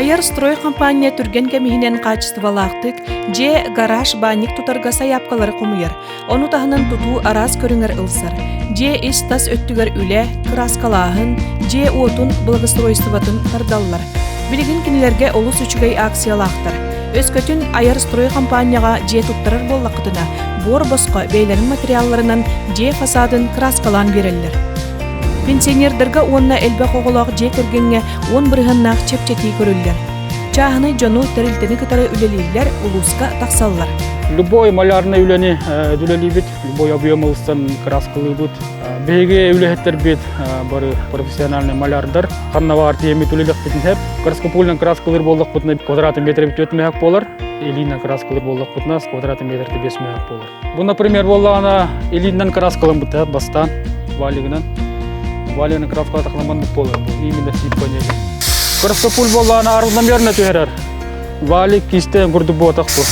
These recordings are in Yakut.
Айар строй хампаанньа түргэн кэм иһинэн хаачыстыбалаахтык дьиэ, гараж, баанньык тутарга сайаапкалары хомуйар. Ону таһынан тутуу араас көрүҥэр ылсар. Дьиэ ис-тас өттүгэр үлэ, кырааскалааһын, дьиэ уотун благоустройствотын тардаллар. Билигин кинилэргэ олус үчүгэй акциялаахтар. Өскөтүн Айар строй хампаанньаҕа дьиэ туттарар буоллаххытына, буор босхо бэйэлэрин материалларынан дьиэ фасадын кырааскалаан биэрэллэр. Пенсионердарга уонна элбэх оҕолоох дьиэ кэргэҥҥэ 10 бырыһыаннаах чэпчэтии көрүллэр. Чааһынай дьону, тэрилтэни кытары үлэлииллэр, улууска тахсаллар. Любой малярнай үлэни үлэлиибит, любой объем ылсан кырааскалыыбыт. Биһиги үлэһиттэрбит бары профессиональный малярдар. Ханна баар тиэмит үлэлэхпитин сөп. Краскопульнан краскалыыр буоллахпытына квадратын метр 4 мөһөк буолар. Илиинэн краскалыыр буоллахпытына квадратын метр 5 мөһөк буолар. Бу, например, буоллаҕына илиинэн краскаламмыта бастаан валигынан. Валигынан краскалатахламаннык буолар бу именно сип панели. Краскопуль буоллаҕына равномерно түһэрэр. Валик кистэн курдук буотах бу.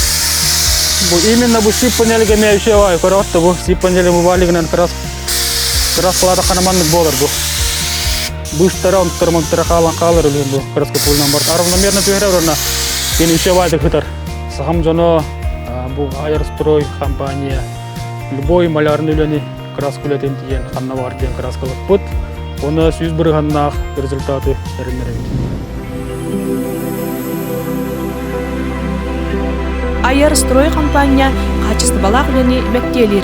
Бу именно бу сип панельге эмиэ үчүгэй көрөҕүт бу сип панели бу валигынан крас краскалатаххана маннык буолар бу. Быстара онтор монтора хаалан хаалар үлүн бу краскопульнан барт. Равномерно түһэрэр уонна кини үчүгэй хытар. Сахам дьоно бу Айарстрой компания любой малярный үлэни краска үлэтин тиийэн ханна баар диэн краскалаппыт. Уонна 100 бырыһаннаах результаты эрэннэрэбит. Айар строй компания хаачыстыбалаах үлэни мэктиэлиир.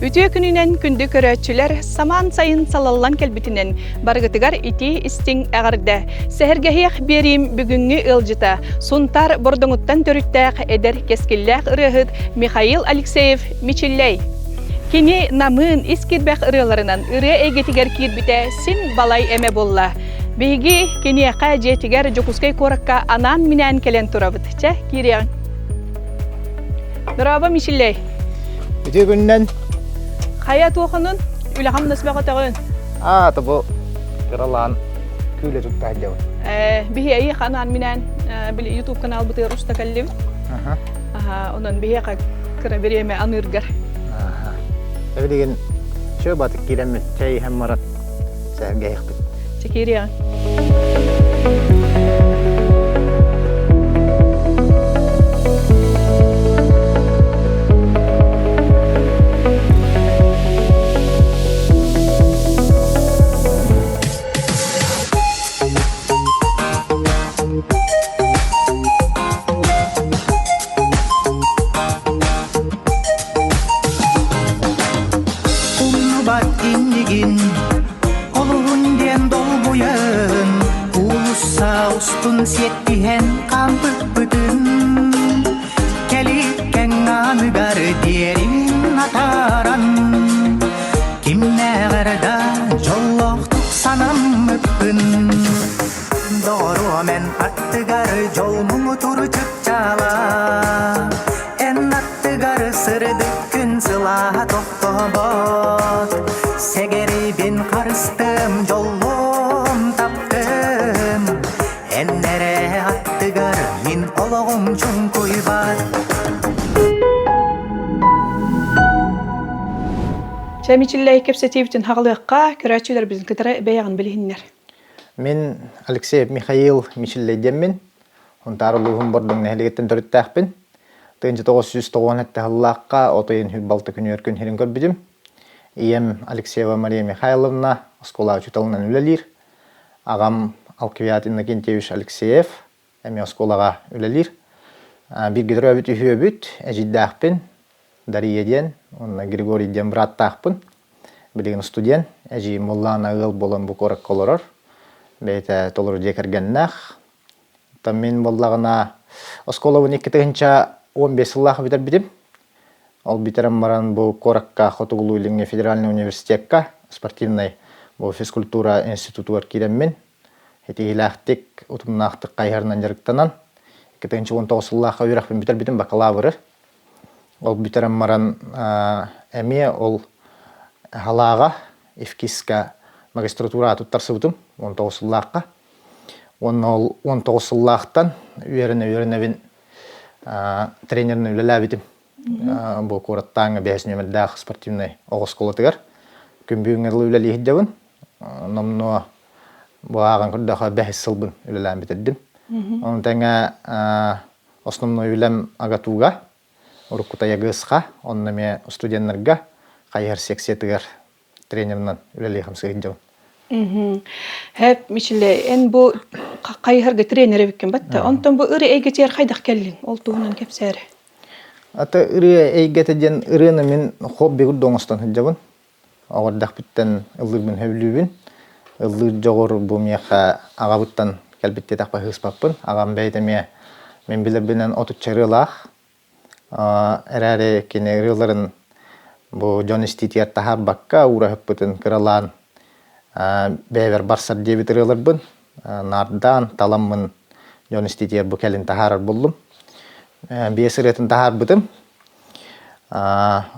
Үтүө күнүнэн күндү көрөөччүлэр, самаан сайын салаллан кэлбитинэн барыгытыгар итии истиҥ эҕэрдэ. Сэһэргэһиэх биэриим бүгүҥҥү ыалдьыта Сунтаар Бордоҥуттан төрүттээх эдэр кэскиллээх ырыаһыт Михаил Алексеев Мичиллэй. Кини намыын ис кирбэх ырыаларынан ырыа эйгэтигэр киирбитэ син балай эмэ буолла. Биһиги киниэхэ дьиэтигэр Дьокуускай куоракка анаан-минээн кэлэн турабыт. Чэ, киириэҕиҥ. Дорообо, Мичиллэй. Үтүө күнүнэн. Хайа туохунун? Үлэхам насбаҕа Аа, тобу кыралаан күүлэ туттаа дьабыт. Э, биһи эйи ханаан минээн били YouTube канал бытыгар уста кэллибит. Аха. Аха, онон биһиэхэ кыра бириэмэ аныыргар. Аха. Эбилигин чөө батык киирэммит чэй иһэн марат сэһэргэһиэхпит. Чекириэҕиҥ. Умнубат иннигин олуһун диэн долгуйан уулусса устун сиэттиһэн хаампыппытын кэликкэҥ ааныгар диэрин атааран кимнээҕэр да дьоллоохтук санаммыппын Доруом эн аттыгар дьол муҥутуур чыпчаала Эн аттыгар сырдык күн сылааһа тохтобот Сэгэрибин харыстым дьоллуом таптым Эн эрэ аттыгар мин олоҕум чуҥкуйбат Чэ, Мичиллэй кэпсэтиибитин хаҕылыахха, көрөөччүлэрбитин кытары бэйэҕин билиһиннэр. Мин Алексеев Михаил Мичиллэй диэммин, Сунтаар улууһун Бордоҥ нэһилиэгиттэн төрүттээхпин. 1997 сыллаахха от ыйын 26 күнүгэр күн сирин көрбүтүм. Ийэм Алексеева Мария Михайловна оскуола учууталынан үлэлиир. Аҕам Алквиад Иннокентьевич Алексеев эмиэ оскуолаҕа үлэлиир. Бииргэ төрөөбүт үһүөбүт, эдьиийдээхпин, Дария диэн, уонна Григорий диэн бырааттаахпын. Билигин студент, эдьиийим Муллаана ыал буолан бу куоракка олорор. Бэйэтэ толору дьиэ кэргэннээх. Оттон мин буоллаҕына оскуолабын 2015 сыллаах бүтэрбитим. Ол бүтэрэн баран бу куоракка Хотугулуу-Илиҥҥи федеральнай университекка спортивнай бу физкультура институтугар киирэммин итиилээхтик, утумнаахтык хайыһарынан дьарыктанан 2019 сыллаахха үөрэхпин бүтэрбитим бакалавры. Ол бүтэрэн баран эмиэ ол халааҕа ИФКИСка магистратураҕа туттарсыбытым 19 сыллаахха. Уонна ол 19 сыллаахтан үөрэнэ-үөрэнэбин тренеринэн үлэлээбитим. Бу куораттааҥҥа бэһис нүөмэрдээх спортивнай оҕо оскуолатыгар күн бүгүҥҥэ дылы үлэлии сылдьабын. Номнуо. Бу ааҕан көрдөхө бэһис сылбын үлэлээн бүтэрдим. Ону тэҥэ основной үлэм АГАТУга, уруккута ЯГСХ, онно эмиэ студеннарга хайыһар секциятыгар тренеринэн үлэлии хамсыы сылдьабын. Хэп Мичилэ, эн бу хайыһарга тренер эбиккин батта. Онтон бу ырыа эйгэтигэр хайдах кэллиҥ? Ол туһунан кэпсээрэ. Ата ырыа эйгэтэ диэн ырыаны мин хобби курдук оҥостон сылдьабын. Оҕо эрдэхпиттэн ыллыырбын сөбүлүүбүн. Ыллыыр дьоҕур бу миэхэ аҕабыттан кэлбит диэтэхпэ сыыспаппын. Аҕам бэйэтэ эмиэ мин билэрбинэн отучча ырыалаах. Эрээри кини ырыаларын бу дьон истиитигэр таһаарбакка уураһыппытын кыралаан бэйэбэр барсар диэбит ырыаларбын наардаан таламмын дьон истиитигэр бу кэлин таһаарар буоллум. Биэс ырыатын таһаарбытым.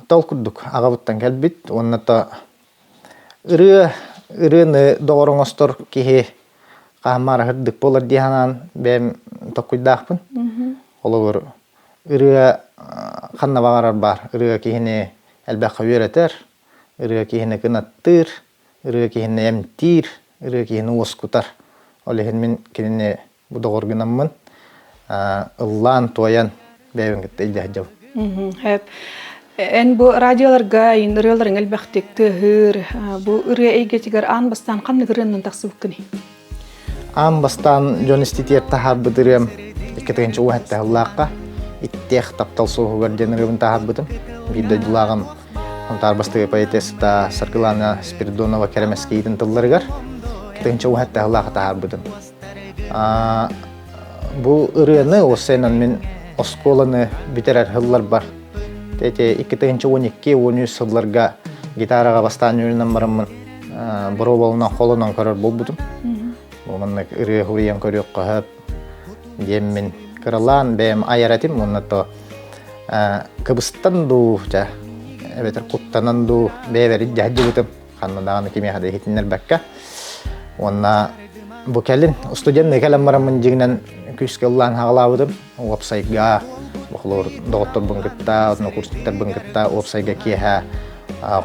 Тол курдук аҕабыттан кэлбит уонна то ырыа ырыаны доҕор оҥостор киһи хаһан ырдык буолар дии санаан бэйэм толкуйдаахпын. Холобур, ырыа ханна баҕарар баар. Ырыа киһини элбэххэ үөрэтэр, ырыа киһини кынаттыыр, ырыа киһини эмтиир, ырыа киһини уоскутар. Ол иһин мин кинини бу доҕор гынаммын ыллаан-туойан бэйэбин кытта илдьэ сылдьабын. Хэп. Эн бу радиоларга ырыаларыҥ элбэхтик тыаһыыр. Бу ырыа эйгэтигэр аан бастаан ханнык ырыаннан тахсыбыккыный? Аан бастаан дьон иститиэр таһаарбыт ырыам 2017 сыллаахха «Иттиэх таптал суоһугар» диэн ырыабын таһаарбытым. Биир дойдулааҕым Хонтаар бастакы поэтесса Саргылана Спиридонова кэрэмэскийитин тылларыгар 2017 сыллаахха таһаарбытым. Бу ырыаны уоссайынан мин оскуоланы бүтэрэр сылларбар ити 2012-13 сылларга гитараҕа бастаан үөрэнэн бараммын боруобаланан холонон көрөр буолбутум. Бу маннык ырыа суруйан көрүөххэ сөп диэммин кыралаан бэйэм айар этим уонна то кыбыстан дуу дьэ эбэтэр куттанан дуу бэйэбэр илдьэ сылдьыбытым ханна даҕаны кимиэхэ да иһитиннэрбэккэ уонна бу кэлин студенныы кэлэн бараммын дьиҥинэн күүскэ ыллаан хаҕалаабытым уопсайга бохлоор доҕотторбун кытта однокурсниктарбын кытта уопсайга киэһэ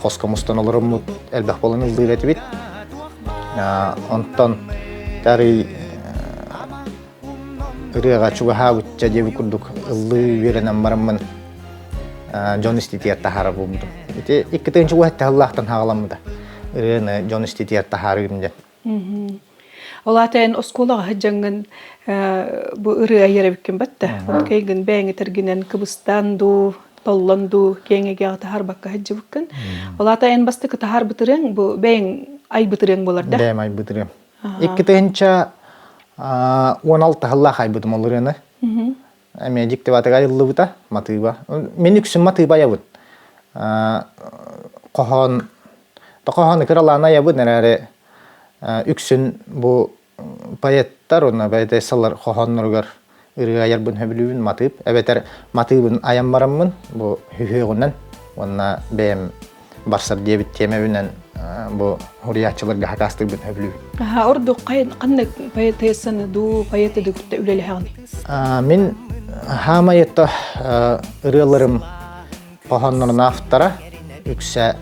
хоско мустан олороммут элбэх буолан ыллыыр этибит онтон тарый ырыаҕа чугаһаабычча диэбит курдук ыллыы үөрэнэн бараммын дьон иститигэр таһаарар буолбутум. Ити 2007 сыллаахтан хаҕаламмыта. Ырыаны дьон иститигэр таһаарыым диэн. Ол аата эн оскуолаҕа сылдьаҥҥын бу ырыа айар эбиккин батта. Кэйгин бэйэҥ этэргинэн кыбыстаан дуу, толлон дуу киэҥ эйгэҕэ таһаарбакка сылдьыбыккын. Ол аата эн бастакы таһаарбыт ырыаҥ бу бэйэҥ айбыт ырыаҥ буолар да? Бэйэм айбыт ырыам. 2016 сыллаах айбытым ол ырыаны. Эмиэ дьиктибатыга айыллыбыта матыыба. Мин үксүн матыыба айабын. Хоһоон хоһоону кыралаан айабын эрээри үксүн бу поэттар уонна поэтессалар хоһоонноругар ырыа айарбын сөбүлүүбүн матыып эбэтэр матыыбын айан бараммын бу сүһүөҕүнэн уонна бэйэм барсар диэбит тиэмэбинэн бу суруйааччыларга хакаастыырбын сөбүлүүбүн. Ордук ханнык поэтессаны дуу, поэты да кытта үлэлэһэҕиний? Мин хаамай это ырыаларым хоһооннорун автора үксэ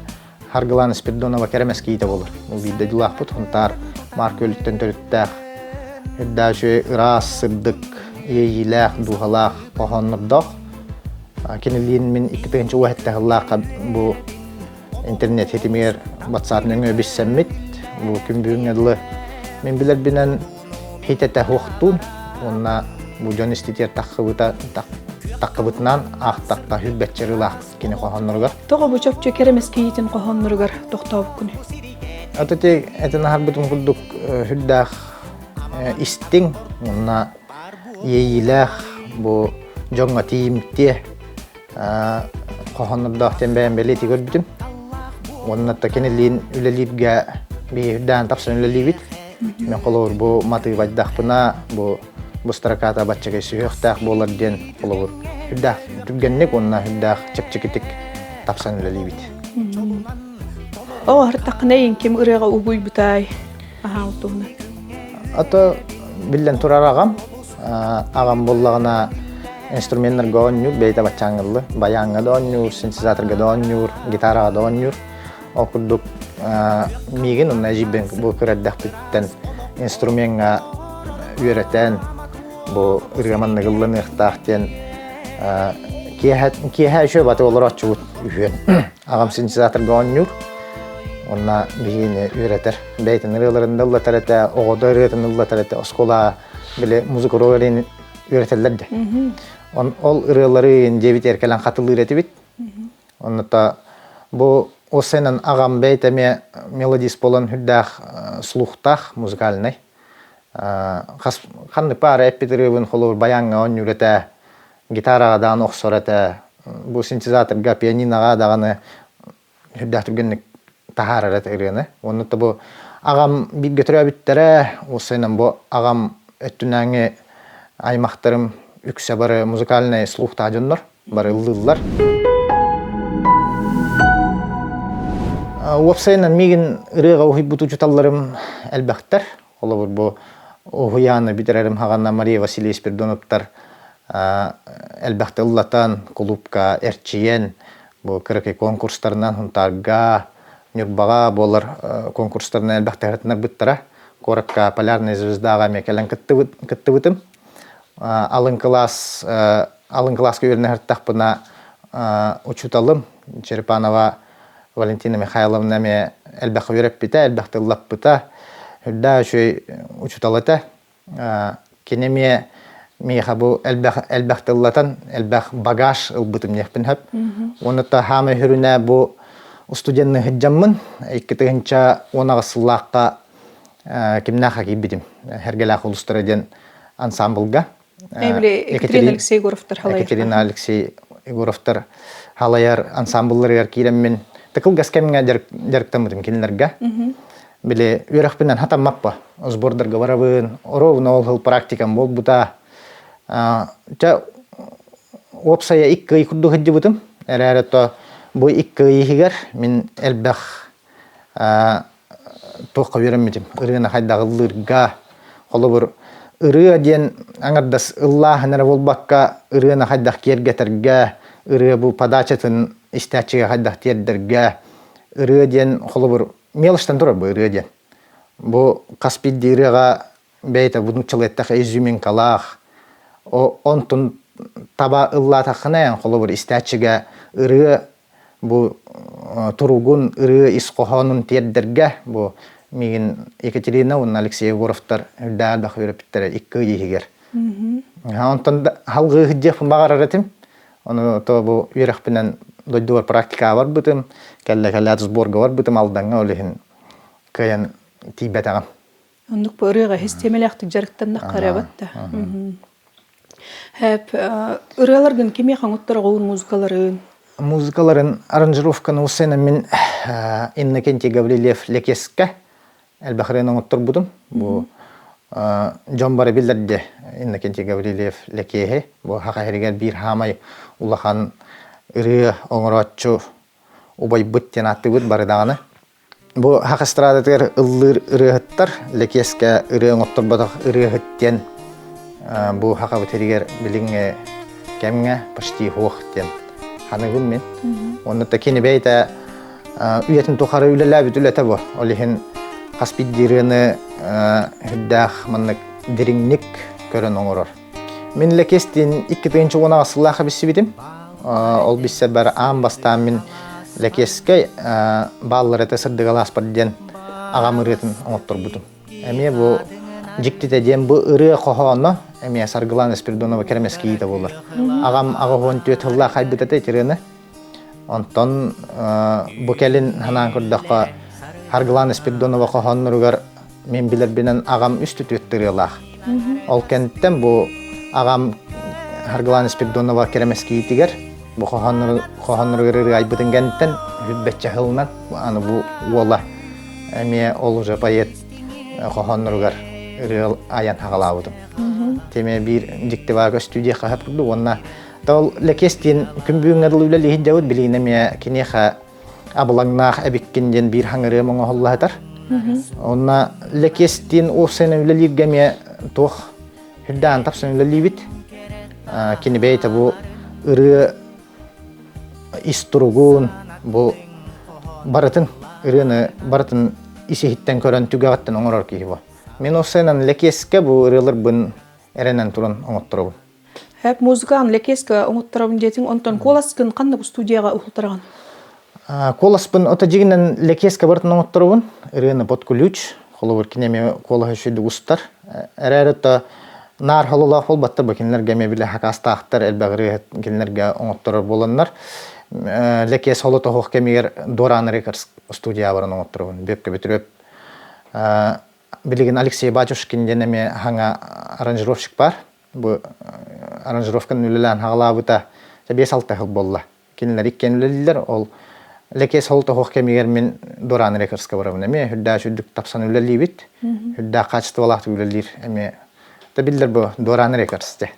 Харгылаана Спиридонова кэрэмэс киитэ буолар. Бу биир дойдулаахпыт Хонтаар Маар Күөлүттэн төрүттээх үрдээх үчүгэй ыраас, сырдык, иэйиилээх, дууһалаах хоһооннордоох. Кинилиин мин 2017 сыллаахха бу интернет ситимигэр WhatsApp нөҥүө билсэммит, бу күн бүгүҥҥэ дылы мин билэрбинэн хитэтэ суохтуун уонна бу дьон иститиэр таххыбыта таххыбытынан аахтахха хүрбэччэ ырыалаах кини хоһоонноругар. Тоҕо бу чопчу кэрэмэс кийиитин хоһоонноругар тохтообуккун? Аты этин аһарбытым курдук сүрдээх истиҥ уонна иэйиилээх бу дьоҥҥо тиийимтиэ хоһооннордоох диэн бэйэм бэлиэтии көрбүтүм. Уонна кинилиин үлэлииргэ биһи үрдээн тапсан үлэлиибит. Мен холобур бу матыыбайдахпына бу бу строката баччагай сүһүөхтээх буолар диэн холобур үрдээх түргэнник уонна үрдээх чэпчэкитик тапсан үлэлиибит. Оо, артаххына ким ырыаҕа угуйбутай аһаа туһунан. Ато биллэн турар аҕам. Аҕам буллаҕына инструменнарга оонньуур, бэйэтэ баччааҥҥыллы, баяҥҥа да оонньуур, синтезаторга да оонньуур, гитараҕа да оонньуур. Ол курдук миигин уонна эдьиийбин бу кыра эрдэхпиттэн инструмеҥҥа үөрэтэн бу ырыа маннык ылланыахтаах диэн киэһэ киэһэ үчүгэй баты олорооччубут үһүөн. Аҕам синтезаторга оонньуур. Онно биһигини үөрэтэр. Бэйэтин ырыаларын да ыллатар этэ, оҕото ырыатын ыллатар этэ. Оскуола били музыка уруогар үөрэтэллэр де. Ол ырыалары диэбит эркэлэн хатылыыр этибит. Онно бу осенан аҕам бэйэтэ эмиэ мелодист буолан үрдээх слухтаах музыкальный. Хас ханнык паара эппит ырыабын холобур баяҥҥа оонньуур этэ, гитараҕа даҕаны охсор этэ, бу синтезаторга, пианиноҕа даҕаны үрдээх түргэнник таһаарар этэ ырыаны. Уонна бу аҕам бииргэ төрөөбүттэрэ, уопсайынан бу аҕам өттүнээҥи аймахтарым үксэ бары музыкальнай слухтаах дьоннор, бары ыллыыллар. Уопсайынан миигин ырыаҕа уһуйбут учууталларым элбэхтэр. Холобур, бу уһуйааны бүтэрэрим хаҕана Мария Васильевич Спиридоновтар элбэхтэ ыллатан, кулуупка эрчийэн, бу кыракый конкурстарынан Хунтаарга, Ньурбаҕа буолар конкурстарынан элбэхтэ кытыннарбыттара. Куоракка Полярная звездаҕа эмиэ кэлэн кыттыбытым. Алын кылаас алын кылааска үөрэнэ сырыттахпына учууталым Черепанова Валентина Михайловна эмиэ элбэххэ үөрэппитэ, элбэхтэ ыллаппыта. Үрдээх үчүгэй учуутал этэ. Кини эмиэ миэхэ бу элбэх элбэх тыллатан, элбэх багаж ылбытым диэхпин сөп. Уонна хаамай сүрүнэ бу студенны сылдьаммын 2018 сыллаахха кимнээхэ киирбитим. Сэргэлээх улустара диэн ансамблга. Екатерина Алексей Егоровтар халайар. Екатерина Алексей Егоровтар халайар ансамблларыгар киирэммин тыкылгас кэмҥэ дьарыктаммытым кинилэргэ. Били үөрэхпинэн хатаммаппа. Сбордарга барабын, ровно ол сыл практикам буолбута. Чэ уопсайа икки ый курдук сылдьыбытым. Эрээри то бу икки ый иһигэр мин элбэх туохха үөрэммитим ырыаны хайдах ыллыырга холобур ырыа диэн аҥардас ыллааһын эрэ буолбакка ырыаны хайдах киэргэтэргэ ырыа бу подачатын истээччигэ хайдах тиэрдэргэ ырыа диэн холобур мелочтан турар бу ырыа диэн бу хас биирдии ырыаҕа бэйэтэ бу нууччалыы эттэххэ изюминкалаах онтун таба ыллаатаххына холобур истээччигэ ырыа бу туругун ырыа ис хоһоонун тиэрдэргэ бу миигин Екатерина уонна Алексей Егоровтар үрдээх элбэх үөрэппиттэрэ икки ый иһигэр. Онтон халгыы сылдьыахпын баҕарар этим. Ону то бу үөрэхпинэн дойдубар практикаҕа барбытым, кэллэ-кэлээт сборга барбытым Алдаҥҥа ол иһин кыайан тиийбэтэҕим. Оннук бу ырыаҕа систиэмэлээхтик дьарыктаннахха эрэ да. Хэп ырыаларгын кимиэхэ оҥоттороҕун музыкаларын? Музыкаларын аранжировканы усена мин Иннокентий Гаврильев Лекескэ элбэх ырыаны оҥотторбутум. Бу дьон бары биллэрде Иннокентий Гаврильев Лекеһи. Бу хаха иһигэр биир хаамай улахан ырыа оҥорооччу убайбыт диэн ааттыыбыт бары даҕаны. Бу саха эстрадатыгар ыллыыр ырыаһыттар Лэкиэскэ ырыа оҥотторботох ырыаһыт диэн бу сахабыт сиригэр билиҥҥи кэмҥэ почти суох диэн саныыбын мин. Уонна да кини бэйэтэ үйэтин тухары үлэлээбит үлэтэ бу. Ол иһин хас биирдии ырыаны үрдээх маннык дириҥник көрөн оҥорор. Мин Лэкиэстиин 2018 сыллаахха билсибитим. Ол билсэрбэр аан бастаан мин Лэкиэскэй бааллар этэ сырдыгалааспар диэн аҕам ырыатын оҥотторбутум. Эмиэ бу дьиктитэ диэн бу ырыа хоһооно эмиэ Саргылаана Спиридонова кэрэмэскийиитэ буолар. Аҕам 84 сыллаах айбыт этэ ити ырыаны. Онтон бу кэлин санаан көрдөххө Саргылаана Спиридонова хоһоонноругар Мин билэрбинэн аҕам үс түтүөт ырыалаах. Ол кэнниттэн бу аҕам Харгылаан Спиридонова кэрэмэскиитигэр бу хоһоонноругар ырыа айбытын кэнниттэн үрбэччэ сылынан аны бу уола эмиэ ол уже поэт хоһоонноругар ырыа айан хаҕалаабытым. Тэмэ биир дьикти баар көстүү диэххэ сөп курдук уонна ол Лэкиэс диэн күн бүгүҥҥэ дылы үлэлии сылдьабыт билигин эмиэ киниэхэ абылаҥнаах эбиккин диэн биир хаҥырыам оҥоһулла сытар. Онно Лэкиэстиин уопсайынан үлэлииргэ эмиэ туох үрдээн тапсан үлэлиибит. Кини бэйэтэ бу ырыа ис туругун, бу барытын ырыаны барытын ис иһиттэн көрөн түгэҕиттэн оҥорор киһи бу. Мин ол сайынан Лэкиэскэ бу ырыаларбын эрэнэн туран оҥотторобун. Хэп музыкаан Лэкиэскэ оҥотторобун диэтиҥ, онтон куоласкын ханнык студияҕа уһултараҕын? Куоласпын ото дьигинэн Лэкиэскэ барытын оҥотторобун. Ырыаны под ключ, холобур кини эмиэ куолаһы үчүгэйдик устар. Эрээри ото наар хололоох буолбаттар, бу кинилэргэ эмиэ били хакаастаахтар, элбэх ырыаһыт кинилэргэ оҥотторор буоланнар. Лэкиэс холотоһуох кэмигэр Дуораан Рекордс студияҕа баран оҥотторобун. Бүөккэ Бөтүрүөп билигин Алексей Батюшкин диэн эмиэ хаҥа аранжировщик баар. Бу аранжировканы үлэлээн хаҕалаабыта 5-6 сыл буолла. Кинилэр иккиэн үлэлииллэр. Ол Лэкиэс ол тоһуох кэмигэр мин Доран Рекордска барабын эмиэ үрдээх үрдүк тапсан үлэлиибит. Үрдээх хаачыстыбалаахтык үлэлиир эмиэ. Да биллэр бу Доран Рекордс дьэ.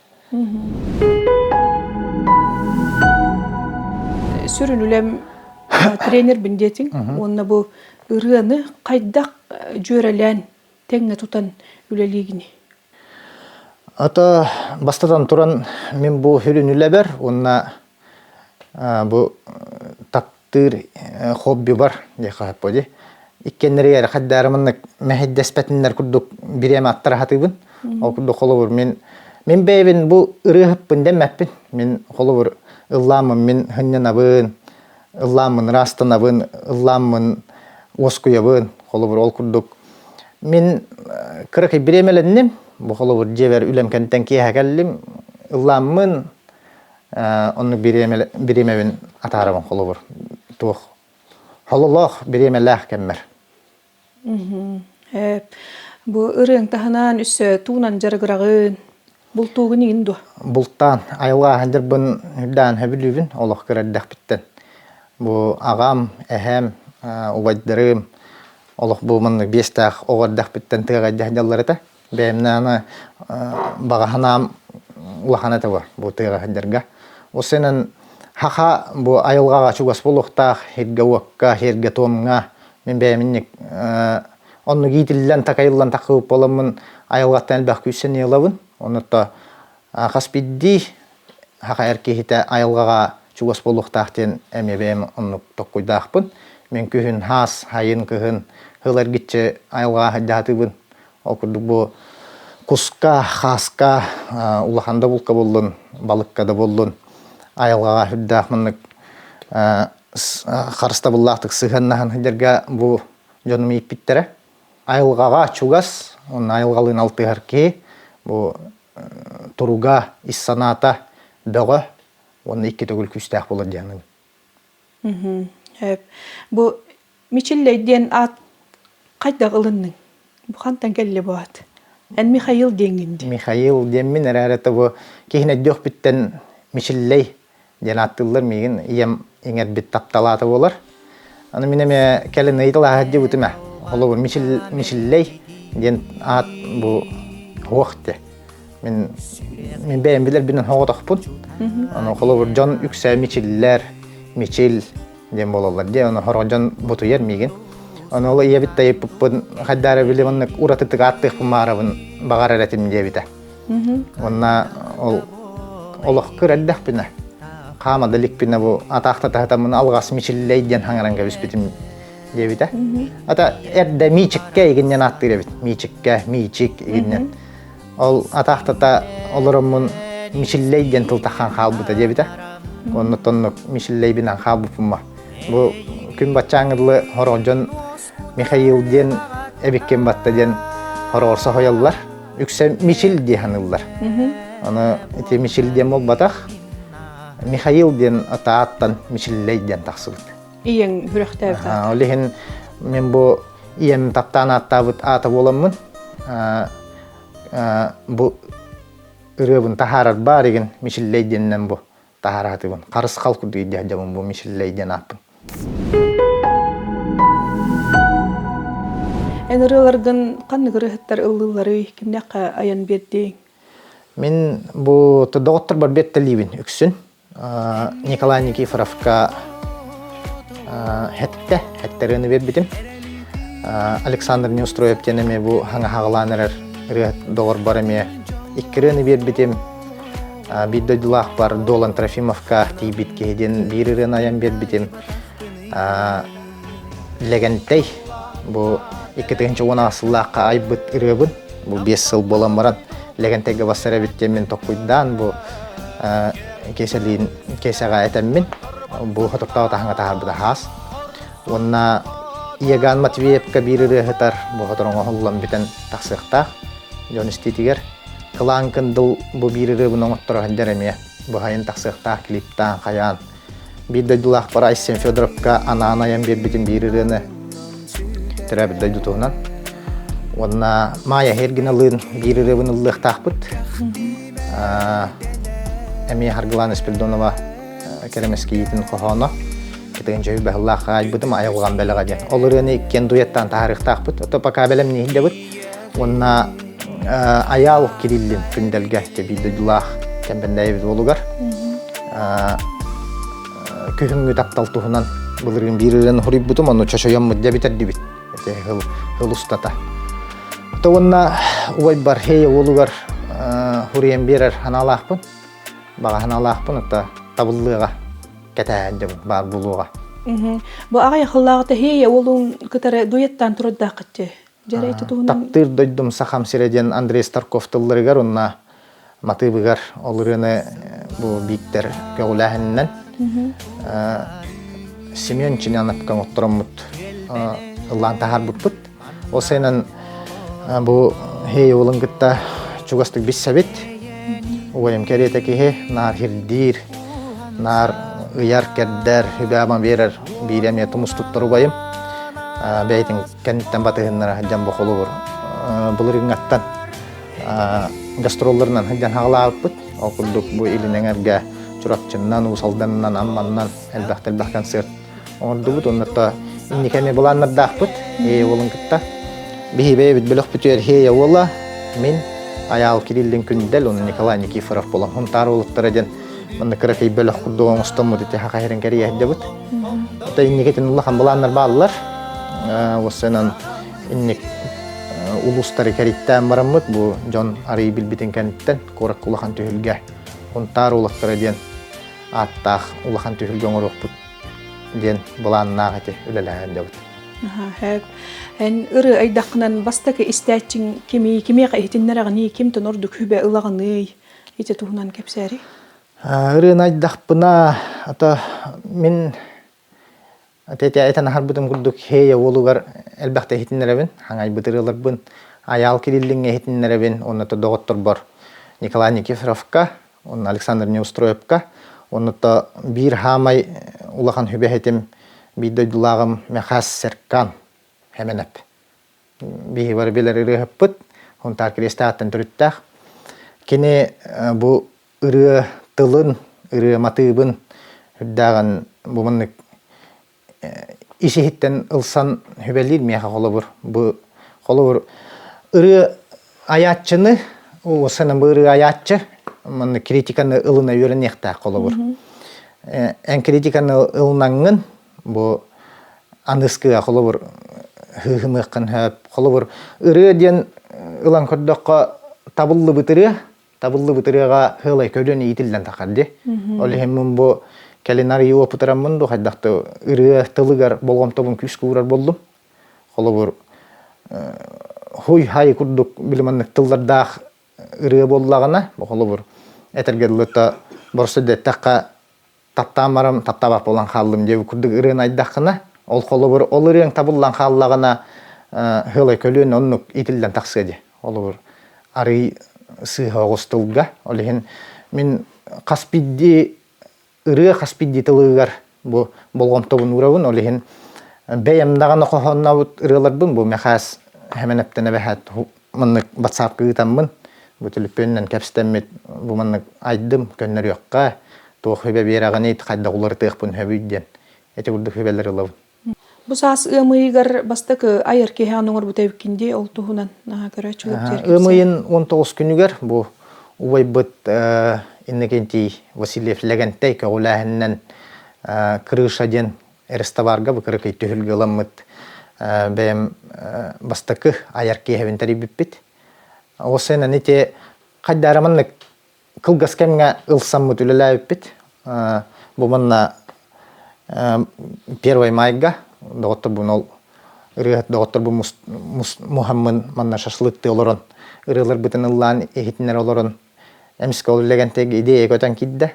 Сүрүн үлэм тренербин диэтиҥ. Уонна бу ырыаны хайдах дьүөрэлээн тэҥҥэ тутан үлэлиигиний? Ата бастатан туран мин бу сүрүн үлэбэр уонна бу таптыыр хоббибар диэххэ сөп дии. Иккиэннэригэр хайдары маннык мэһэйдэспэтиннэр курдук бириэмэ аттара сатыыбын. Ол курдук холобур мин мин бэйэбин бу ырыаһыппын дэммэппин. Мин холобур ыллааммын мин сынньанабын, ыллааммын ыраастанабын, ыллааммын уоскуйабын. Холобур ол курдук мин кыракый бириэмэлэнним. Бу холобур дьиэбэр үлэм кэнниттэн киэһэ кэллим. Ыллааммын оннук бириэмэбин атаарабын холобур туох хололоох бириэмэлээх кэммэр. Бу ырыаҥ таһынан өссө туунан дьарыгыраҕын, бултуугун иҥин дуо? Бултаан, айылҕа сылдьарбын үрдээн сөбүлүүбүн олох кыра эрдэхпиттэн. Бу аҕам, эһэм, убайдарым олох бу маннык биэстээх оҕо эрдэхпиттэн тыаҕа илдьэ сылдьаллар этэ. Бэйэмнээн баҕа санаам улахан этэ бу тыаҕа сылдьарга. Ол сэнэн хаха бу айылҕаҕа чугас буолуохтаах сиргэ-уокка, сиргэ-туомҥа мин бэйэм инник оннук иитиллэн, такайыллан таххыбыт буоламмын айылҕаттан элбэх күүс-сэниэ ылабын. Онно хас биирдии саха эр киһитэ айылҕаҕа чугас буолуохтаах диэн эмиэ бэйэм оннук токкуйдаахпын. Мин күһүн хаас, сайын, кыһын сыл эргиччи айылҕаҕа сылдьаатыбын. Ол курдук бу куска, хааска, улахан да булка буоллун, балыкка да буоллун айылҕаҕа сүрдээх маннык харыстабыллаахтык сыһыаннаһан сылдьарга бу дьонум ииппиттэрэ. Айылҕаҕа чугас, уонна айылҕалыын алтыһар киһи бу туруга, ис санаата бөҕө уонна икки төгүл күүстээх буолар диэн Бу Мичиллэй диэн аат хайдах ылынныҥ? Бу хантан кэллэ бу аат? Эн Михаил диэҥҥин дии. Михаил диэммин эрээри бу киһини өйдүөхпүттэн Мичиллэй диэн ааттыыллар миигин ийэм иҥэрбит тапталаата буолар. Аны мин эмиэ кэлин ыйыталаһа сылдьыбытым ээ. Холобур Мичиллэй диэн аат бу суох дии. Мин мин бэйэм билэрбинэн соҕотохпун. Аны холобур дьон үксэ Мичиллэр, Мичил диэн буолаллар дии. Ону сорох дьон бутуйар миигин. Ону ол ийэбит тайыппыппын хайдары били маннык уратытык ааттыахпын баарабын баҕарар этим диэбитэ. Уонна ол олох кыр эрдэхпинэ хаама да иликпинэ бу атаахтатаһытаммын алҕас мичиллэй диэн хаҥаран кэбиспитим диэбитэ. Ата эрдэ миичиккэ игиннэн ааттыыр эбит. Миичиккэ, миичик игиннэн. Ол атаахтата олороммун Мичиллэй диэн тыл таххан хаалбыта диэбитэ. Онно тоннук Мичиллэйбинэн хаалбыппын Бу күн баччааҥҥы дылы сорох дьон Михаил диэн эбиккин батта диэн хороҕор соһуйаллар. Үксэ Мичил дии саныыллар. Аны ити Мичил диэн буолбатах. Михаил диэн атааттан Мичиллэй диэн тахсыбыт. Ийэҥ сүрэхтээбит аата. Ол иһин мин бу ийэм таптаан ааттаабыт аата буоламмын бу ырыабын таһаарар баар игин Мичиллэй диэнинэн бу таһаараатыбын. Харысхал курдук идиэ дьабын бу Мичиллэй диэн ааппын. Эн ырыаларгын ханнык ырыаһыттар ыллыылларый, кимнээххэ айан биэрдиҥ? Мин бу доҕотторбор биэртэлиибин үксүн. Николай Никифоровка хэттэ, хэттерыны биэрбитим. Александр Неустроев диэн эмиэ бу хаҥа хаҕалаан эрэр ырыа доҕорбор эмиэ икки ырыаны биэрбитим. Биир дойдулаахпар Долан Трофимовка тиийбит киһи диэн биир ырыаны айан биэрбитим. Лэгэнтэй бу 2010 сыллаахха айбыт ырыабын бу 5 сыл буолан баран Лэгэнтэйгэ бассар эбит диэммин токкуйдаан бу Кесэлиин Кесэҕэ этэммин бу хотоктоох таһаҥа таһаарбыта хаас. Уонна Иоган Матвеевка биир ырыаһытар бу хотор оҥоһуллан бүтэн тахсыахтаах дьон истиитигэр. Кылаан Кындыл бу биир ырыабын оҥотторо сылдьар эмиэ быһайын тахсыахтаах клиптаан хайаан Биир дойдулаахпар Айсен Федоровка анаан айан биэрбитим биир ырыаны төрөөбүт дойду туһунан. Уонна Майя Хергиналыын биир ырыабын ыллыахтаахпыт. Эмиэ Харгылаана Спиридонова кэрэмэскийиитин хоһооно. Кытыгынча баһыллаах айбытым айылҕам бэлэҕэ диэн. Ол ырыаны иккиэн дуэттаан таһаарыахтаахпыт. Ото пока бэлэмнии иһиллэбит. Уонна Айаал Кириллин Күндэлгэ биир дойдулаах Кэмбэннээйбит уолугар күһүҥҥү таптал туһунан былырыын биир ырыаны хоруйбутум, ону чочойоммут дьэ бүтэрдибит. Ити хыл, хыл устата. То уонна убайбар Хей уолугар хуруйан биэрэр ханаалаахпын. Баҕа ханаалаахпын, ата табыллыаҕа кэтээһин дьабын баар буолуоҕа. Бу аҕай хыллааҕыта Хей уолун кытары дуэттаан турардааххытчы. Таптыыр дойдум Сахам сирэ диэн Андрей Старков тылларыгар уонна матыыбыгар ол ырыаны бу Бииктэр көҕүлээһининэн Семен Чиняновка оҥоттороммут ыллаан таһаарбыппыт. Ол сайынан бу Хей уолун кытта чугастык билсэбит. Убайым кэриэтэ киһи наар хирдиир, наар ыйар-кэрдэр, үбэ-ама биэрэр биир эмиэ тумус туттар убайым. Бэйэтин кэнниттэн батыһыннара сылдьан бу холобур былырыыҥҥаттан гастролларынан сылдьан хаҕалаабыппыт. Ол курдук бу Илин Эҥэргэ Чурапчыннан, Уус Алданынан, Амманнан элбэх-элбэх концерт оҥордубут. Онно инники эмиэ былааннардаахпыт Ээйэ уолун кытта. Биһи бэйэбит бөлөхпүтүгэр Хея уола, мин, Айаал Кириллин Күндэл, уонна Николай Никифоров буолан Хунтаар уолаттара диэн манна кыракый бөлөх курдук оҥостоммут ити хаха иһэрин кэрийэ сылдьабыт. Это инникитин улахан былааннар бааллар. Уоссайынан инник улуустары кэриттээн бараммыт бу дьон арыый билбитин кэнниттэн куоракка улахан түһүлгэ Хунтаар уолаттара диэн ааттаах улахан түһүлгэ оҥоруохпут диэн былааннаах ити үлэлэһэн дьабыт. Эн ыры айдаххынан бастакы истээччиҥ кими кимиэхэ иһитиннэрэҕиний, кимтэн ордук хүбэ ылаҕыный? Ити туһунан кэпсээри. Ырыаны айдахпына, ата мин этэн аһарбытым курдук Хея уолугар элбэхтэ иһитиннэрэбин, хаҥайбыт ырыаларбын, Айаал Кириллиҥҥэ иһитиннэрэбин, уонна доҕотторбор Николай Никифоровка, уонна Александр Неустроевка, уонна биир хаамай улахан хүбэһитим, биир дойдулааҕым Михас Серкан Хэмэнэп. Биһи бары билэр ырыаһыппыт, Хунтаар Кириэстээҕиттэн төрүттээх. Кини бу ырыа тылын, ырыа матыыбын үрдээҕин бу маннык ис иһиттэн ылсан сүбэлиир миэхэ холобур. Бу холобур ырыа айааччыны, уосанан бу ырыа айааччы маннык критиканы ылына үөрэниэхтээх холобур. Эн критиканы ылынаҥҥын бу аныскыга холобур хыыһымыаххын сөп. Холобур ырыа диэн ылан көрдөххө табыллыбыт ырыа табыллыбыт ырыаҕа сыалай көлүөн иитиллэн тахар дии. Ол иһин мин бу кэлин арыйыы опытыраммын ду хайдах да ырыа тылыгар болҕомтобун күүскэ уурар буоллум. Холобур хуй-хай курдук били маннык тыллардаах ырыа буоллаҕына, холобур этэргэ дылыта боростуой дэттэххэ таптаан баран таптаабат буолан хааллым диэбит курдук ырыаны айдаххына, ол холобур ол ырыаҥ табыллан хааллаҕына сыалай көлүөн оннук иитиллэн тахсыа дии. Холобур арый сыыһа оҕус тылга. Ол иһин мин хас биирдии ырыа хас биирдии тылыгар бу болҕомтобун уурабын. Ол иһин бэйэм даҕаны хоһооннообут ырыаларбын бу Мэхээс Хэмэнэптэн эбэһээт маннык батсаапка ыытаммын бу төлөпүөнүнэн кэпсэтэммит бу маннык айдым көннөрүөххэ туох сүбэ биэрэҕиний хайдах уларытыахпын сөбүй диэн ити курдук сүбэлэри ылабын. Бу саас ыам ыйыгар бастакы айар киһи оҥорбут эбиккин дии ол туһунан наһаа көрөөччүлэр Ыам ыйын 19 күнүгэр бу убайбыт Иннокентий Васильев Лэгэнтэй көҕүлээһининэн Крыша диэн рестоварга бу кыракый түһүлгэ ыламмыт бэйэм бастакы айар киэһэбин тэрийбиппит. Ол сен ити хайдаара маннык кылгас кэмҥэ ылсаммыт үлэлээбиппит. Бу манна Первый майга доҕотторбун ол Ырыаһыт доҕотторбун муһаммын манна шашлыктыы олорон ырыаларбытын ыллаан иһитиннэрэ олорон эмискэ ол Лэгэнтэйгэ идея көтөн киирдэ.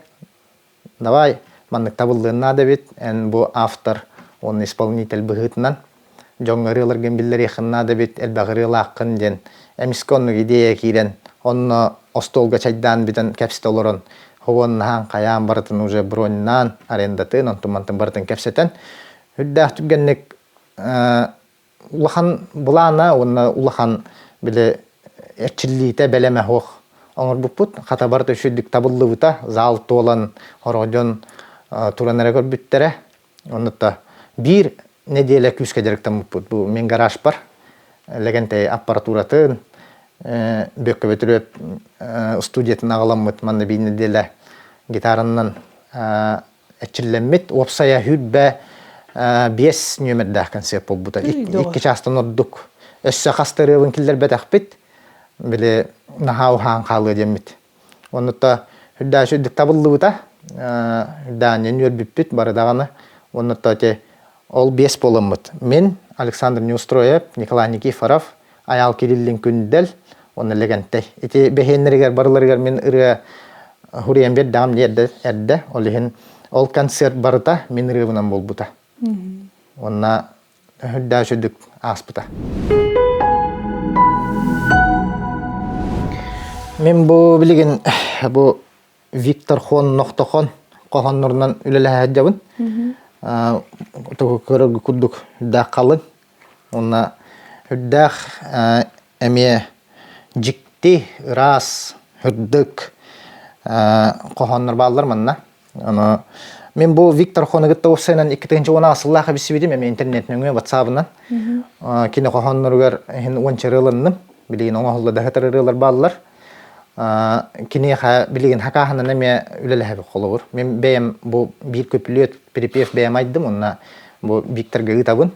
Давай, маннык табыллыан наада эбит, эн бу автор уонна исполнитель быһыытынан дьоҥҥо ырыаларгын биллэриэххин наада эбит, элбэх ырыалааххын диэн эмискэ оннук идея киирэн, онно остуолга чайдаан бүтэн кэпсэтэ олорон, хобуоннаһан, хайаан барытын уже броньнаан, арендатын, онтун-мантын барытын кэпсэтэн, үрдээх түргэнник улахан былаана уонна улахан били эрчиллиитэ бэлэмэ суох оҥорбуппут. Хата барыта үчүгдүк табыллыбыта. Зал туолан сорох дьон туран эрэ көрбүттэрэ. Оннута биир нэдиэлэ күүскэ дьарыктаммыппыт. Бу мин гаражпар Лэгэнтэй аппаратуратын Бүөккэ Бөтүрүөп студиятын аҕаламмыт манна биир нэдиэлэ гитаранан эрчиллэммит уопсайа 25 нүөмэрдээх концерт буолбута. Икки чаастан ордук. Өссө хас да ырыабын киллэрбэтэхпит. Били наһаа уһаан хаалыа диэммит. Оннута үрдээх үрдүк табыллыбыта. Үрдээнньэн үөрбүппүт бары даҕаны. Оннута ити ол биэс буоламмыт. Мин, Александр Неустроев, Николай Никифоров, Айаал Кириллин Күндэл уонна Лэгэнтэй. Ити бэһиэннэригэр барыларыгар мин ырыа хуруйан биэрдэҕим дии эрдэ, эрдэ. Ол иһин ол концерт барыта мин ырыабынан буолбута. Уонна үрдээх үрдүк ааспыта. Мин бу билигин бу Виктор Хон Нохтохон хоһооннорунан үлэлэһэ сылдьабын. Көрөргө курдук үрдээх халыҥ. Уонна үрдээх эмиэ дьикти, ыраас, үрдүк хоһооннор бааллар манна. Аны мин бу Виктор Хоны кытта уопсайынан 2010 сыллаах билсибитим эмиэ интернет нөҥүө ватсабынан. Кини хоһоонноругар иһин уонча ырыаланным. Билигин оҥоһулла да сытар ырыалар бааллар. Киниэхэ билигин хакааһынан эмиэ үлэлэһэбит холобур. Мин бэйэм бу биир көпүлүөт припев бэйэм айдым уонна бу Викторга ыытабын.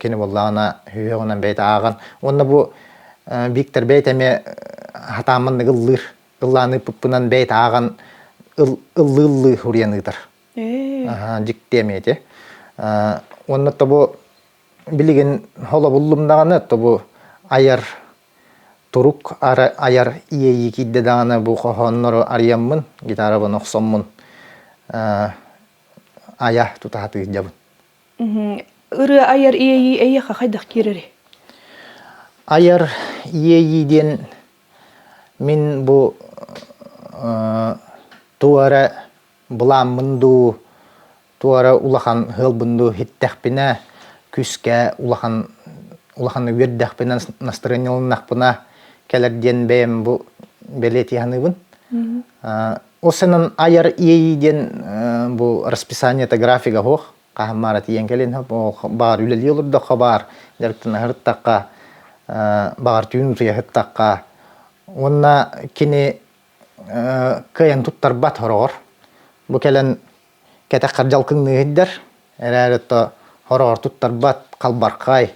Кини буоллаҕына сүһүөҕүнэн бэйэтэ ааҕан. Уонна бу Виктор бэйэтэ эмиэ хатааммын ыллыыр. Ыллаан ыыппыппынан бэйэтэ ааҕан ыллыы-ыллыы суруйан ыытар. Дьикти эмиэ ити. Уонна тобу билигин холобуллум даҕаны тобу айар турук айар иэйии киирдэ даҕаны бу хоһооннору арыйаммын, гитарабын охсоммун айа тута сатыырдьабын. Ырыа айар иэйии эйиэхэ хайдах киирэрий? Айар иэйии диэн мин бу туора былааммын дуу, туора улахан ыалбын дуу иһиттэхпинэ, күүскэ улахан улаханнык үөрдэхпинэ, настырыанньаланнахпына кэлэр диэн бэйэм бу бэлиэтии саныыбын. Ол сынан айар иэйии диэн бу расписаниета графига суох. Хаһан баара тиийэн кэлин баҕар үлэлии олордоххо баар дьарыктана сырыттахха, баҕар түүн утуйа сыттахха уонна кини кыайан туттарбат сороҕор. Бу кэлэн кэтэххэр дьалкыҥныы сылдьар, эрээри то хороҕор туттарбат халбархай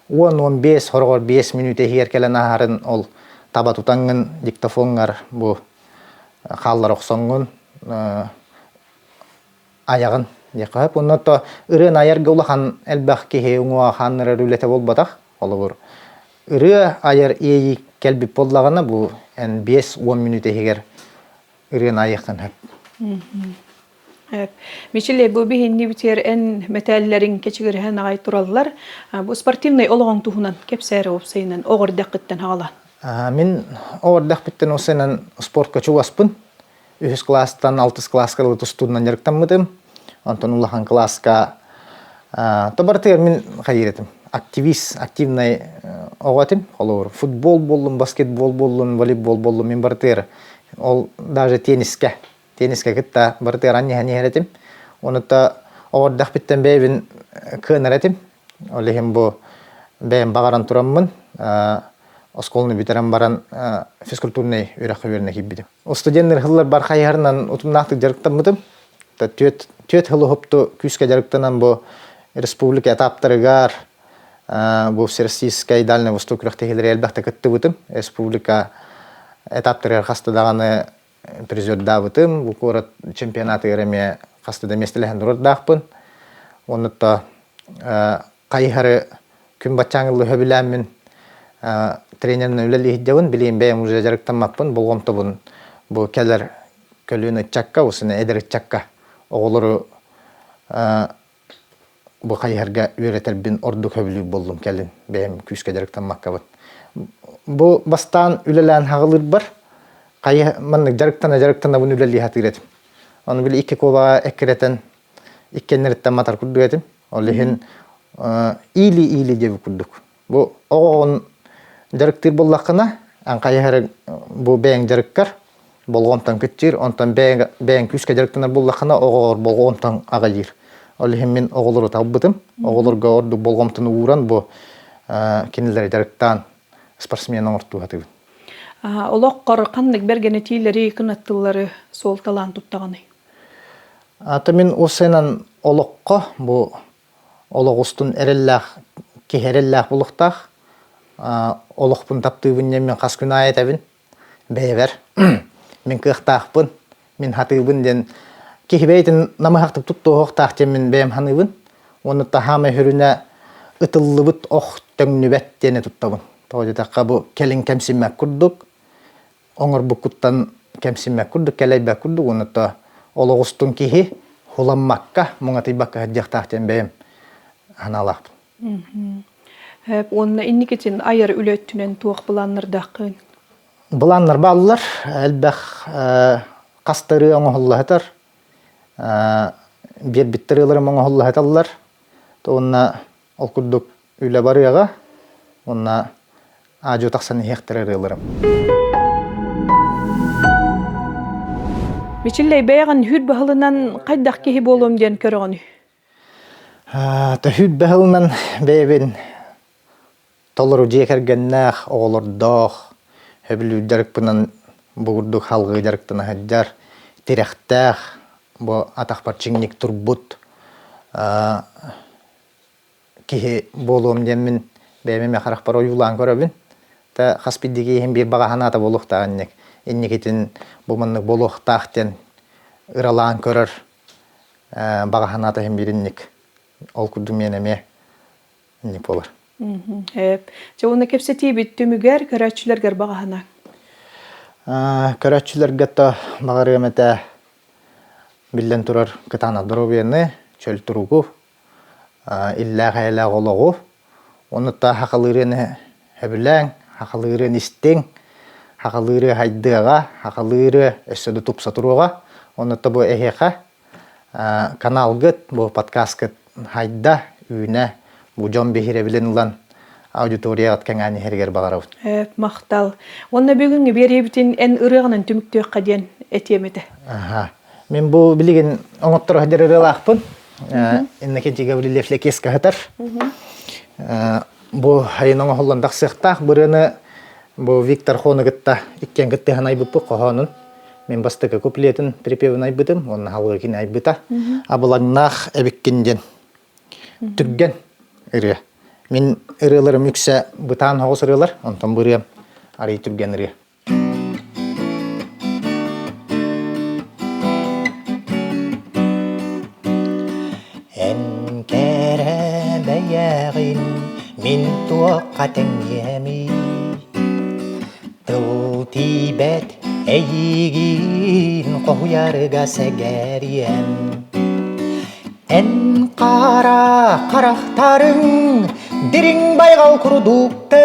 10-15 хороҕор 5 мүнүүтэ иһигэр кэлэн ааһарын ол таба тутаҥҥын диктофоҥҥар бу хааллара охсоҥҥун айаҕын диэххэ сөп. Онно то ырыаны айарга улахан элбэх киһи уҥуоҕа хааннарар үлэтэ буолбатах. Холобур, ырыа айар иэйии кэлбит буоллаҕына бу эн 5-10 мүнүүтэ иһигэр ырыаны айыаххын сөп. Мичиле бу биһиннибитигэр эн мэтээллэриҥ кэчигирэһэн аҕай тураллар. Бу спортивнай олоҕуҥ туһунан кэпсээри уопсайынан оҕо эрдэххиттэн хаҕалаан. Мин оҕо эрдэхпиттэн уопсайынан спортка чугаспын. Үһүс кылаастан алтыс кылааска дылы тустуунан дьарыктаммытым. Онтон улахан кылааска то барытыгар мин хайыыр этим. Активист, активнай оҕо этим. Холобур, футбол буоллун, баскетбол буоллун, волейбол буоллун мин барытыгар ол даже теннискэ теннискэ кытта барытыгар анньыһан иһэр этим. Онута оҕо эрдэхпиттэн бэйэбин кыанар этим. Ол иһин бу бэйэм баҕаран тураммын оскуоланы бүтэрэн баран физкультурнай үөрэххэ үөрэнэ киирбитим. Студеннар сылларбар хайыһарынан утумнаахтык дьарыктаммытым. Түөрт сыл уһупту күүскэ дьарыктанан бу республика этаптарыгар бу Всероссийскай Дальний Восток күрэхтэһиилэри элбэхтэ кыттыбытым. Республика этаптарыгар хаста даҕаны призердаабытым. Бу куорат чемпионатыгар эмиэ хаста да миэстэлэһэн турардаахпын. Оннута хайыһары Күн баччааҥылы сөбүлээммин тренеринэн үлэлии сылдьабын. Билигин бэйэм уже дьарыктаммаппын, болҕомтобун бу кэлэр көлүөнэ ыччакка, усуна эдэр ыччакка оҕолору бу хайыһарга үөрэтэрбин ордук сөбүлүүр буоллум кэлин бэйэм күүскэ дьарыктаммаккабын. Бу бастаан үлэлээн хаҕылыырбар хайы маннык дьарыктана дьарыктанабын үлэлии сатыыр этим. Ону били икки куобаҕа эккирэтэн иккиэннэриттэн матар курдук этим. Ол иһин иили-иили диэбит курдук. Бу оҕоҕун дьарыктыыр буоллаххына, ан хайыһары бу бэйэҥ дьарыккар болҕомтон кыччыыр, онтон бэйэҥ күүскэ дьарыктанар буоллаххына, оҕоҕор болҕомтон аҕыйыыр. Ол иһин мин оҕолору талбытым. Оҕолорго ордук болҕомтону ууран бу кинилэри дьарыктаан спортсмен оҥортуу сатыыбын. Олоххор ханнык бэргэн этиилэри, кынаттыллары суолталаан туттаҕыный? Ата мин уопсайынан олоххо бу олох устун эрэллээх киһи эрэллээх булуохтаах. Олохпун таптыыбын диэн мин хас күн аайы этэбин бэйэбэр. Мин кыахтаахпын, мин хатыыбын диэн киһи бэйэтин намыһахтык туттуохтаах диэн мин бэйэм саныыбын. Уонна таһаамай сүрүнэ ытыллыбыт ох төҥнүбэт диэни туттабын. Тоҕо диэтэххэ бу кэлин кэмсиммэт курдук оҥорбуккуттан кэмсиммэт курдук, кэлэйбэт курдук уонна то олох устун киһи хуламмакка, муҥатыйбакка сылдьыахтаах диэн бэйэм санаалаахпын. Уонна инникитин айар үлэ өттүнэн туох былааннардааххын? Былааннар бааллар. Элбэх хастарыы оҥоһулла сытар. Биэрбиттэр ыаларым оҥоһулла сыталлар. Уонна Ол курдук үлэ барыаҕа уонна аадьуо тахсан иһиэхтэрэ ырыаларым. Мичиллэй бэйэҕин хүр баһылынан хайдах киһи буолуом диэн көрөҕүнүй? Төһүүр баһылынан бэйэбин толору дьиэ кэргэннээх, оҕолордоох, сөбүлүүр дьарыкпынан бу курдук халҕыы дьарыктана сылдьар, тирэхтээх, бу атахпар чиҥник турбут киһи буолуом диэммин бэйэм эмиэ харахпар ойуулаан көрөбүн. Та хас биирдии киһим биир баҕа санаата буолуохтаах инник. Инникитин бу маннык буолуохтаах диэн ыралаан көрөр баҕа санаата иһин биир инник. Ол курдук миэн эмиэ инник буолар. Дьэ уонна кэпсэтиибит түмүгэр көрөөччүлэргэр баҕаһына. Көрөөччүлэргэ то баҕарыам этэ биллэн турар кытаанах доруобуйаны, чөл туругу, иллээх-эйэлээх олоҕу, уонна сахалыырыаны сөбүлээҥ, сахалыырыаны истиҥ, сахалыыры хайдыаҕа, сахалыыры өссө да тупса туруоҕа. Онно бу эһиэхэ каналгыт, бу подкасткыт хайда, үүнэ, бу дьон биһирэбилин ылан аудиторияҕыт кэҥээн иһэригэр баҕарабыт. Махтал. Уонна бүгүҥҥү биэриэбитин эн ырыаҕынан түмүктүөххэ диэн этиэм этэ. Аха. Мин бу билигин оҥотторо сылдьар ырыалаахпын. Иннокентий Гаврильев Лэкиэскэ сытар. Бу айын оҥоһуллан тахсыахтаах бырыаны бу Виктор Хону кытта иккиэн кыттыһан айбыппыт хоһоонун. Мин бастакы куплетын припевин айбытым, уонна халгы кини айбыта. Абылаҥнаах эбиккин диэн түргэн ырыа. Мин ырыаларым үксэ бытаан соҕус ырыалар, онтон бу ырыам арый түргэн ырыа. Эн кэрэ бэйэҕин мин туохха тэҥниэмий Тыл тиийбэт эйиигин хоһуйарга сэгэриэм Эн хара харахтарыҥ дириҥ байҕал курдуктар,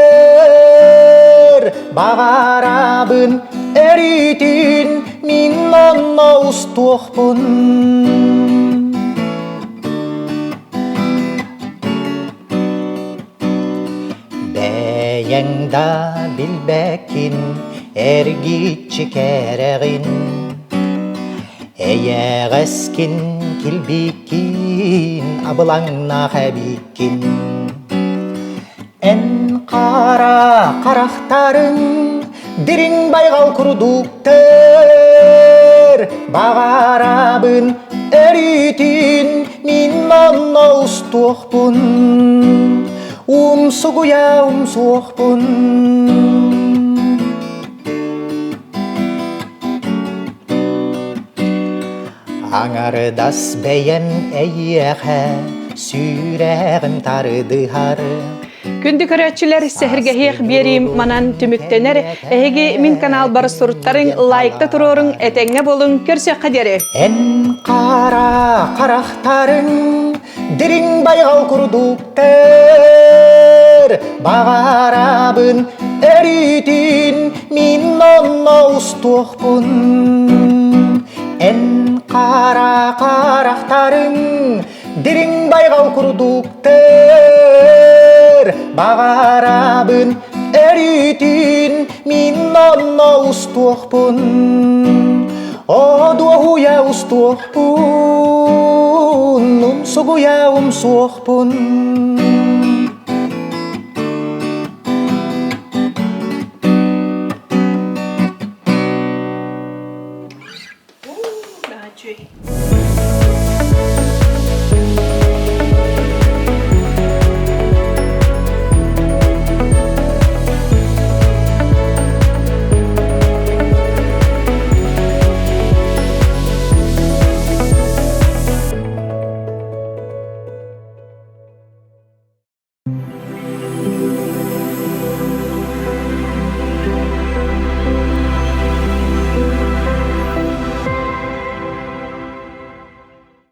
баҕарабын өрүүтүн мин онно устуохпун. Бэйэҥ да билбэккин эргиччи кэрэҕин Эйэҕэскин килбиккин абылаҥнаах эбиккин Эн хара харахтарыҥ дириҥ байҕал курдуктар Баҕарабын өрүүтүн мин онно устуохпун Умсугуйа умсуохпун Аҥардас бэйэм эйиэхэ сүрэҕим тардыһар. Күндү көрөөччүлэр, сэһэргэһиэх биэриим манан түмүктэнэр. Эһиги мин каналбар суруттарыҥ, лайкта туруоруҥ, этэҥҥэ буолуҥ, көрсүөххэ диэри. Эн хара харахтарыҥ дириҥ байҕал курдуктар, баҕарабын өрүүтүн мин онно устуохпун. Эн хара харахтарыҥ Дириҥ байҕал курдуктар, баҕарабын өрүүтүн мин онно устуохпун. О дуоһуйа устуохпун, умсугуйа умсуохпун. Наһаа үчүгэй.